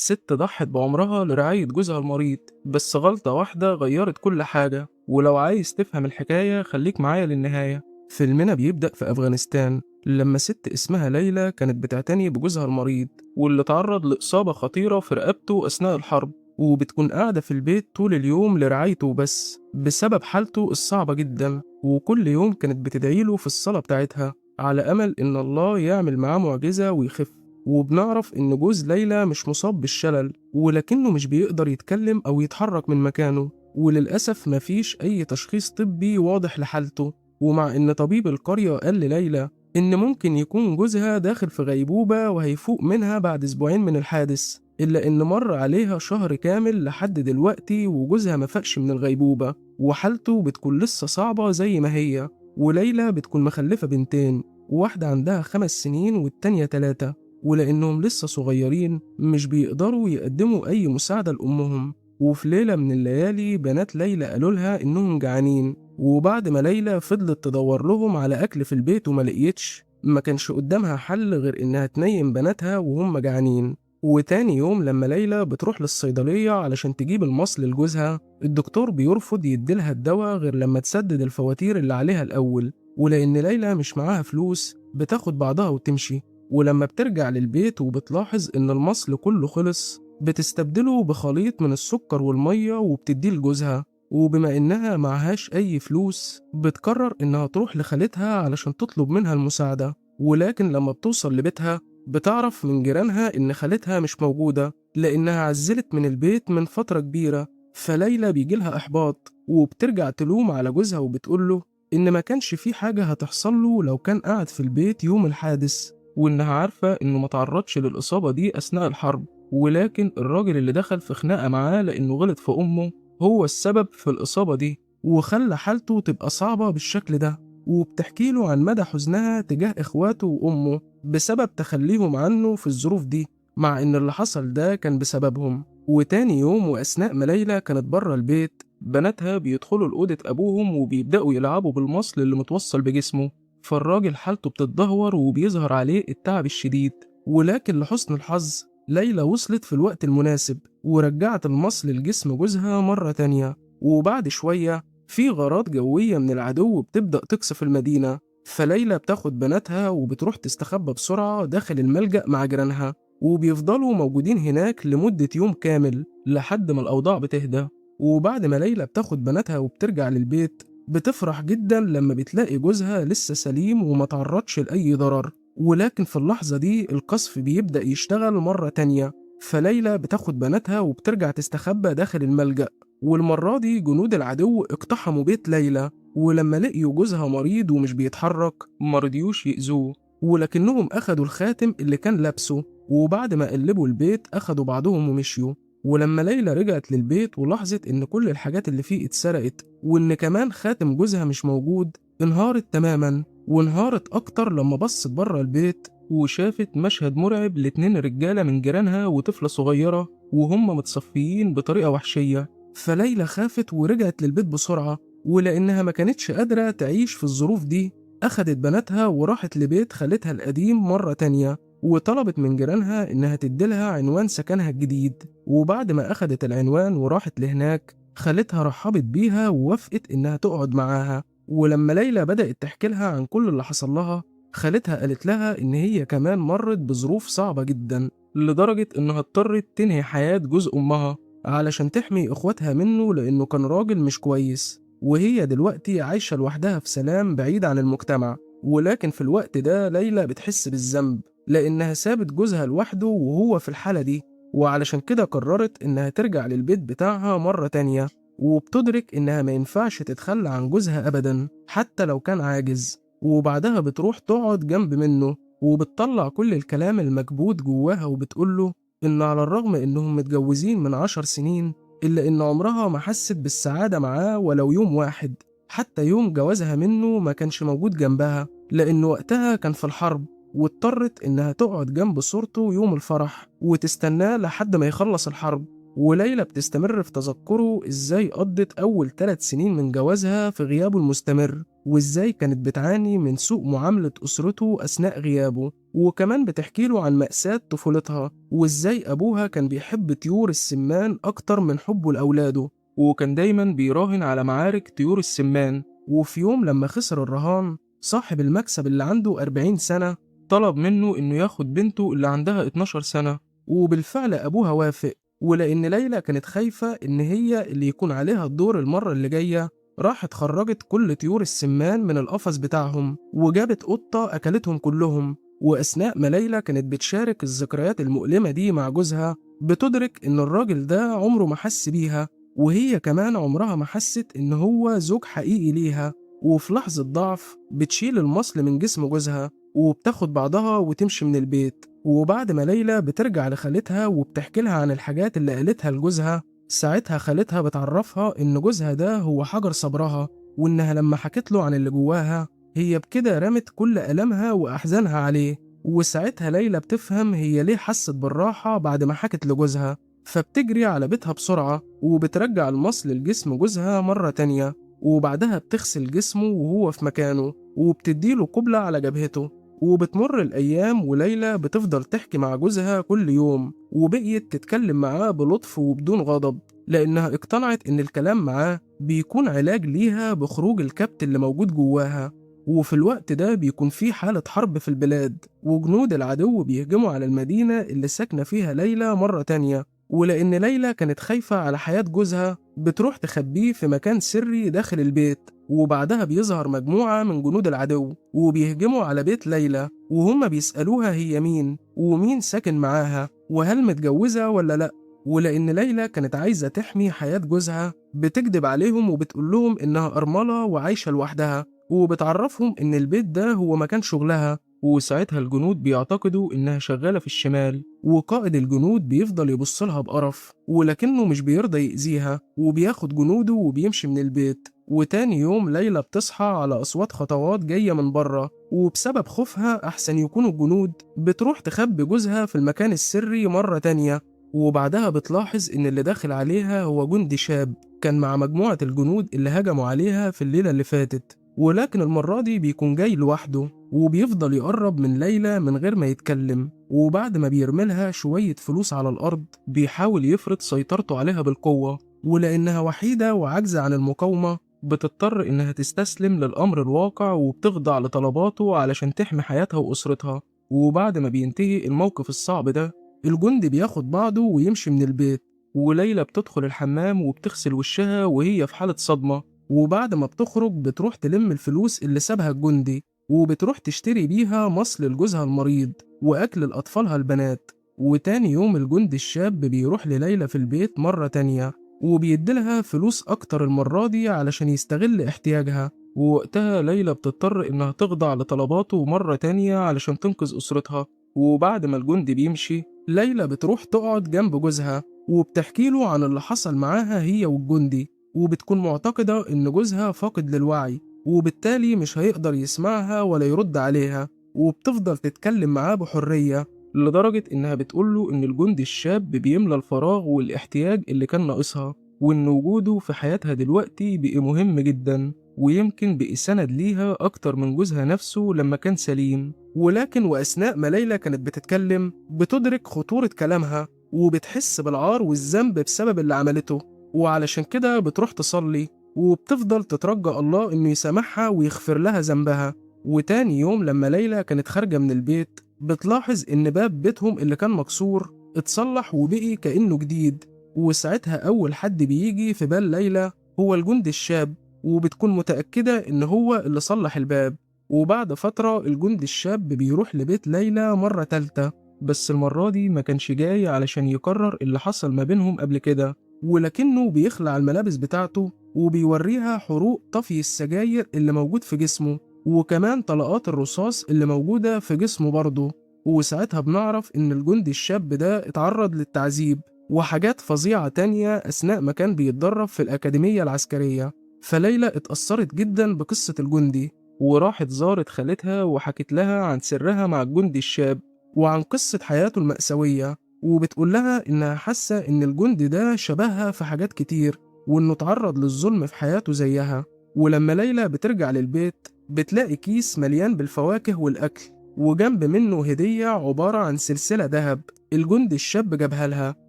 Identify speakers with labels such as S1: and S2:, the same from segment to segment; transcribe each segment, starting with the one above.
S1: ست ضحت بعمرها لرعاية جوزها المريض، بس غلطة واحدة غيرت كل حاجة. ولو عايز تفهم الحكاية خليك معايا للنهاية. فيلمنا بيبدأ في أفغانستان لما ست اسمها ليلى كانت بتعتني بجوزها المريض واللي تعرض لإصابة خطيرة في رقبته أثناء الحرب، وبتكون قاعدة في البيت طول اليوم لرعايته بس بسبب حالته الصعبة جدا. وكل يوم كانت بتدعيله في الصلاة بتاعتها على أمل إن الله يعمل معاه معجزة ويخف. وبنعرف إن جوز ليلى مش مصاب بالشلل، ولكنه مش بيقدر يتكلم أو يتحرك من مكانه، وللأسف مفيش أي تشخيص طبي واضح لحالته. ومع إن طبيب القرية قال لليلى إن ممكن يكون جوزها داخل في غيبوبة وهيفوق منها بعد أسبوعين من الحادث، إلا إن مر عليها شهر كامل لحد دلوقتي وجوزها مفاقش من الغيبوبة، وحالته بتكون لسه صعبة زي ما هي. وليلى بتكون مخلفة بنتين، واحدة عندها 5 سنين والتانية 3، ولأنهم لسه صغيرين مش بيقدروا يقدموا أي مساعدة لأمهم. وفي ليلة من الليالي بنات ليلى قالوا لها إنهم جعانين، وبعد ما ليلى فضلت تدور لهم على أكل في البيت وما لقيتش، ما كانش قدامها حل غير إنها تنيم بناتها وهم جعانين. وتاني يوم لما ليلى بتروح للصيدلية علشان تجيب المصل لجوزها، الدكتور بيرفض يديلها الدواء غير لما تسدد الفواتير اللي عليها الأول. ولأن ليلى مش معاها فلوس بتاخد بعضها وتمشي. ولما بترجع للبيت وبتلاحظ إن المصل كله خلص، بتستبدله بخليط من السكر والمية وبتديه لجوزها. وبما إنها معهاش أي فلوس بتقرر إنها تروح لخالتها علشان تطلب منها المساعدة. ولكن لما بتوصل لبيتها بتعرف من جيرانها إن خالتها مش موجودة لأنها عزلت من البيت من فترة كبيرة. فليلى بيجيلها إحباط وبترجع تلوم على جوزها وبتقوله إن ما كانش في حاجة هتحصل له لو كان قاعد في البيت يوم الحادث، وإنها عارفة إنه ما تعرضش للإصابة دي أثناء الحرب، ولكن الراجل اللي دخل في خناقة معاه لأنه غلط في أمه هو السبب في الإصابة دي وخلى حالته تبقى صعبة بالشكل ده. وبتحكي له عن مدى حزنها تجاه إخواته وأمه بسبب تخليهم عنه في الظروف دي، مع إن اللي حصل ده كان بسببهم. وتاني يوم وأثناء ما ليلى كانت بره البيت، بناتها بيدخلوا لأوضة أبوهم وبيبدأوا يلعبوا بالمصل اللي متوصل بجسمه، فالراجل حالته بتتدهور وبيظهر عليه التعب الشديد. ولكن لحسن الحظ ليلى وصلت في الوقت المناسب ورجعت المصل لجسم جوزها مرة تانية. وبعد شوية في غارات جوية من العدو بتبدأ تقصف المدينة، فليلى بتاخد بناتها وبتروح تستخبى بسرعة داخل الملجأ مع جيرانها، وبيفضلوا موجودين هناك لمدة يوم كامل لحد ما الأوضاع بتهدى. وبعد ما ليلى بتاخد بناتها وبترجع للبيت بتفرح جدا لما بتلاقي جوزها لسه سليم وما تعرضش لأي ضرر. ولكن في اللحظة دي القصف بيبدأ يشتغل مرة تانية، فليلى بتاخد بناتها وبترجع تستخبى داخل الملجأ. والمرة دي جنود العدو اقتحموا بيت ليلى، ولما لقيوا جوزها مريض ومش بيتحرك مرضيوش يأذوه، ولكنهم أخدوا الخاتم اللي كان لابسه، وبعد ما قلبوا البيت أخدوا بعضهم ومشيوا. ولما ليلى رجعت للبيت ولاحظت إن كل الحاجات اللي فيه اتسرقت وإن كمان خاتم جوزها مش موجود، انهارت تماما. وانهارت أكتر لما بصت بره البيت وشافت مشهد مرعب ل2 رجالة من جيرانها وطفلة صغيرة وهم متصفيين بطريقة وحشية. فليلى خافت ورجعت للبيت بسرعة، ولأنها ما كانتش قادرة تعيش في الظروف دي أخدت بناتها وراحت لبيت خالتها القديم مرة تانية، وطلبت من جيرانها إنها تديلها عنوان سكنها الجديد. وبعد ما أخدت العنوان وراحت لهناك، خالتها رحبت بيها ووافقت إنها تقعد معاها. ولما ليلى بدأت تحكي لها عن كل اللي حصل لها، خالتها قالت لها إن هي كمان مرت بظروف صعبة جدا لدرجة إنها اضطرت تنهي حياة جوز أمها علشان تحمي إخواتها منه لأنه كان راجل مش كويس، وهي دلوقتي عايشة لوحدها في سلام بعيد عن المجتمع. ولكن في الوقت ده ليلى بتحس بالذنب لأنها سابت جوزها لوحده وهو في الحالة دي، وعلشان كده قررت إنها ترجع للبيت بتاعها مرة تانية، وبتدرك إنها ما ينفعش تتخلى عن جوزها أبدا حتى لو كان عاجز. وبعدها بتروح تقعد جنب منه وبتطلع كل الكلام المكبوت جواها وبتقوله إن على الرغم إنهم متجوزين من 10 سنين إلا إن عمرها ما حست بالسعادة معاه ولو يوم واحد، حتى يوم جوازها منه ما كانش موجود جنبها لأنه وقتها كان في الحرب، واضطرت إنها تقعد جنب صورته يوم الفرح وتستناه لحد ما يخلص الحرب. وليلى بتستمر في تذكره إزاي قضت أول 3 سنين من جوازها في غيابه المستمر، وإزاي كانت بتعاني من سوء معاملة أسرته أثناء غيابه، وكمان بتحكي له عن مأساة طفولتها وإزاي أبوها كان بيحب طيور السمان أكتر من حبه لأولاده، وكان دايما بيراهن على معارك طيور السمان. وفي يوم لما خسر الرهان، صاحب المكسب اللي عنده 40 سنة طلب منه إنه ياخد بنته اللي عندها 12 سنة، وبالفعل أبوها وافق. ولأن ليلى كانت خايفة إن هي اللي يكون عليها الدور المرة اللي جاية، راحت خرجت كل طيور السمان من القفص بتاعهم وجابت قطة أكلتهم كلهم. وأثناء ما ليلى كانت بتشارك الذكريات المؤلمة دي مع جوزها، بتدرك إن الراجل ده عمره ما حس بيها، وهي كمان عمرها ما حست إن هو زوج حقيقي ليها. وفي لحظة ضعف بتشيل المصل من جسم جوزها وبتاخد بعضها وتمشي من البيت. وبعد ما ليلى بترجع لخالتها وبتحكي لها عن الحاجات اللي قالتها لجوزها، ساعتها خالتها بتعرفها إن جوزها ده هو حجر صبرها، وإنها لما حكت له عن اللي جواها هي بكده رمت كل ألمها وأحزانها عليه. وساعتها ليلى بتفهم هي ليه حست بالراحة بعد ما حكت لجوزها، فبتجري على بيتها بسرعة وبترجع المصل لجسم جوزها مرة تانية، وبعدها بتغسل جسمه وهو في مكانه وبتديله قبلة على جبهته. وبتمر الأيام وليلى بتفضل تحكي مع جوزها كل يوم، وبقيت تتكلم معاه بلطف وبدون غضب، لأنها اقتنعت إن الكلام معاه بيكون علاج ليها بخروج الكبت اللي موجود جواها. وفي الوقت ده بيكون في حالة حرب في البلاد، وجنود العدو بيهجموا على المدينة اللي ساكنة فيها ليلى مرة تانية. ولأن ليلى كانت خايفة على حياة جوزها بتروح تخبيه في مكان سري داخل البيت. وبعدها بيظهر مجموعة من جنود العدو وبيهجموا على بيت ليلى، وهم بيسألوها هي مين ومين ساكن معاها وهل متجوزة ولا لأ. ولأن ليلى كانت عايزة تحمي حياة جوزها بتكذب عليهم وبتقول لهم إنها أرملة وعايشة لوحدها، وبتعرفهم إن البيت ده هو مكان شغلها. وساعتها الجنود بيعتقدوا إنها شغالة في الشمال، وقائد الجنود بيفضل يبصلها بقرف ولكنه مش بيرضى يأذيها، وبياخد جنوده وبيمشي من البيت. وتاني يوم ليلى بتصحى على أصوات خطوات جاية من بره، وبسبب خوفها أحسن يكونوا الجنود بتروح تخبي جوزها في المكان السري مرة تانية. وبعدها بتلاحظ إن اللي داخل عليها هو جندي شاب كان مع مجموعة الجنود اللي هجموا عليها في الليلة اللي فاتت، ولكن المرة دي بيكون جاي لوحده وبيفضل يقرب من ليلى من غير ما يتكلم. وبعد ما بيرملها شوية فلوس على الأرض بيحاول يفرض سيطرته عليها بالقوة، ولأنها وحيدة وعاجزة عن المقاومة بتضطر إنها تستسلم للأمر الواقع وبتخضع لطلباته علشان تحمي حياتها وأسرتها. وبعد ما بينتهي الموقف الصعب ده الجندي بياخد بعضه ويمشي من البيت، وليلى بتدخل الحمام وبتغسل وشها وهي في حالة صدمة. وبعد ما بتخرج بتروح تلم الفلوس اللي سابها الجندي وبتروح تشتري بيها مصل لجوزها المريض وأكل لأطفالها البنات. وتاني يوم الجندي الشاب بيروح لليلى في البيت مرة تانية وبيديلها فلوس أكتر المرة دي علشان يستغل احتياجها. ووقتها ليلى بتضطر إنها تخضع لطلباته مرة تانية علشان تنقذ أسرتها. وبعد ما الجندي بيمشي ليلى بتروح تقعد جنب جوزها وبتحكي له عن اللي حصل معاها هي والجندي، وبتكون معتقدة إن جوزها فاقد للوعي وبالتالي مش هيقدر يسمعها ولا يرد عليها، وبتفضل تتكلم معاه بحرية لدرجة إنها بتقوله إن الجندي الشاب بيملى الفراغ والاحتياج اللي كان ناقصها، وإن وجوده في حياتها دلوقتي بقي مهم جدا ويمكن بقي سند ليها أكتر من جوزها نفسه لما كان سليم. ولكن وأثناء ما ليلى كانت بتتكلم بتدرك خطورة كلامها وبتحس بالعار والذنب بسبب اللي عملته، وعلشان كده بتروح تصلي وبتفضل تترجى الله إنه يسامحها ويغفر لها ذنبها. وتاني يوم لما ليلى كانت خارجة من البيت بتلاحظ إن باب بيتهم اللي كان مكسور اتصلح وبقي كأنه جديد، وساعتها أول حد بيجي في بال ليلى هو الجندي الشاب، وبتكون متأكدة إن هو اللي صلح الباب. وبعد فترة الجندي الشاب بيروح لبيت ليلى مرة تالتة، بس المرة دي ما كانش جاي علشان يكرر اللي حصل ما بينهم قبل كده، ولكنه بيخلع الملابس بتاعته وبيوريها حروق طفي السجاير اللي موجود في جسمه، وكمان طلقات الرصاص اللي موجودة في جسمه برضه. وساعتها بنعرف إن الجندي الشاب ده اتعرض للتعذيب وحاجات فظيعة تانية أثناء ما كان بيتدرب في الأكاديمية العسكرية. فليلى اتأثرت جدا بقصة الجندي وراحت زارت خالتها وحكت لها عن سرها مع الجندي الشاب وعن قصة حياته المأساوية. وبتقول لها إنها حاسة إن الجندي ده شبهها في حاجات كتير، وإنه اتعرض للظلم في حياته زيها. ولما ليلى بترجع للبيت بتلاقي كيس مليان بالفواكه والأكل، وجنب منه هدية عبارة عن سلسلة ذهب الجندي الشاب جابها لها.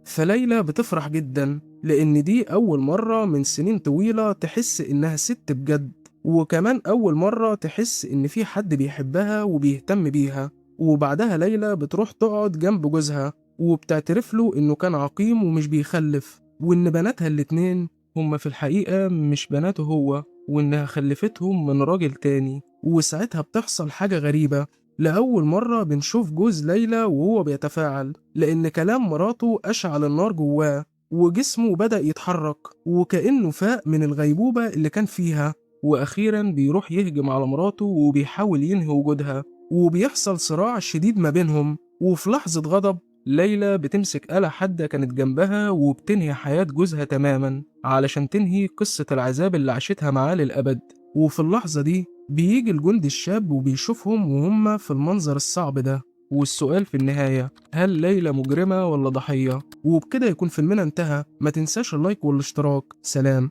S1: فليلى بتفرح جدا لأن دي أول مرة من سنين طويلة تحس إنها ست بجد، وكمان أول مرة تحس إن في حد بيحبها وبيهتم بيها. وبعدها ليلى بتروح تقعد جنب جوزها وبتعترف له إنه كان عقيم ومش بيخلف، وإن بناتها الاتنين هما في الحقيقة مش بناته هو، وإنها خلفتهم من راجل تاني. وساعتها بتحصل حاجة غريبة، لأول مرة بنشوف جوز ليلى وهو بيتفاعل، لأن كلام مراته أشعل النار جواه وجسمه بدأ يتحرك وكأنه فاق من الغيبوبة اللي كان فيها. وأخيرا بيروح يهجم على مراته وبيحاول ينهي وجودها، وبيحصل صراع شديد ما بينهم. وفي لحظة غضب ليلى بتمسك آلة حادة كانت جنبها وبتنهي حياة جوزها تماما علشان تنهي قصة العذاب اللي عاشتها معاه للأبد. وفي اللحظة دي بيجي الجندي الشاب وبيشوفهم وهم في المنظر الصعب ده. والسؤال في النهاية، هل ليلى مجرمة ولا ضحية؟ وبكده يكون فيلمنا انتهى. ما تنساش اللايك والاشتراك. سلام.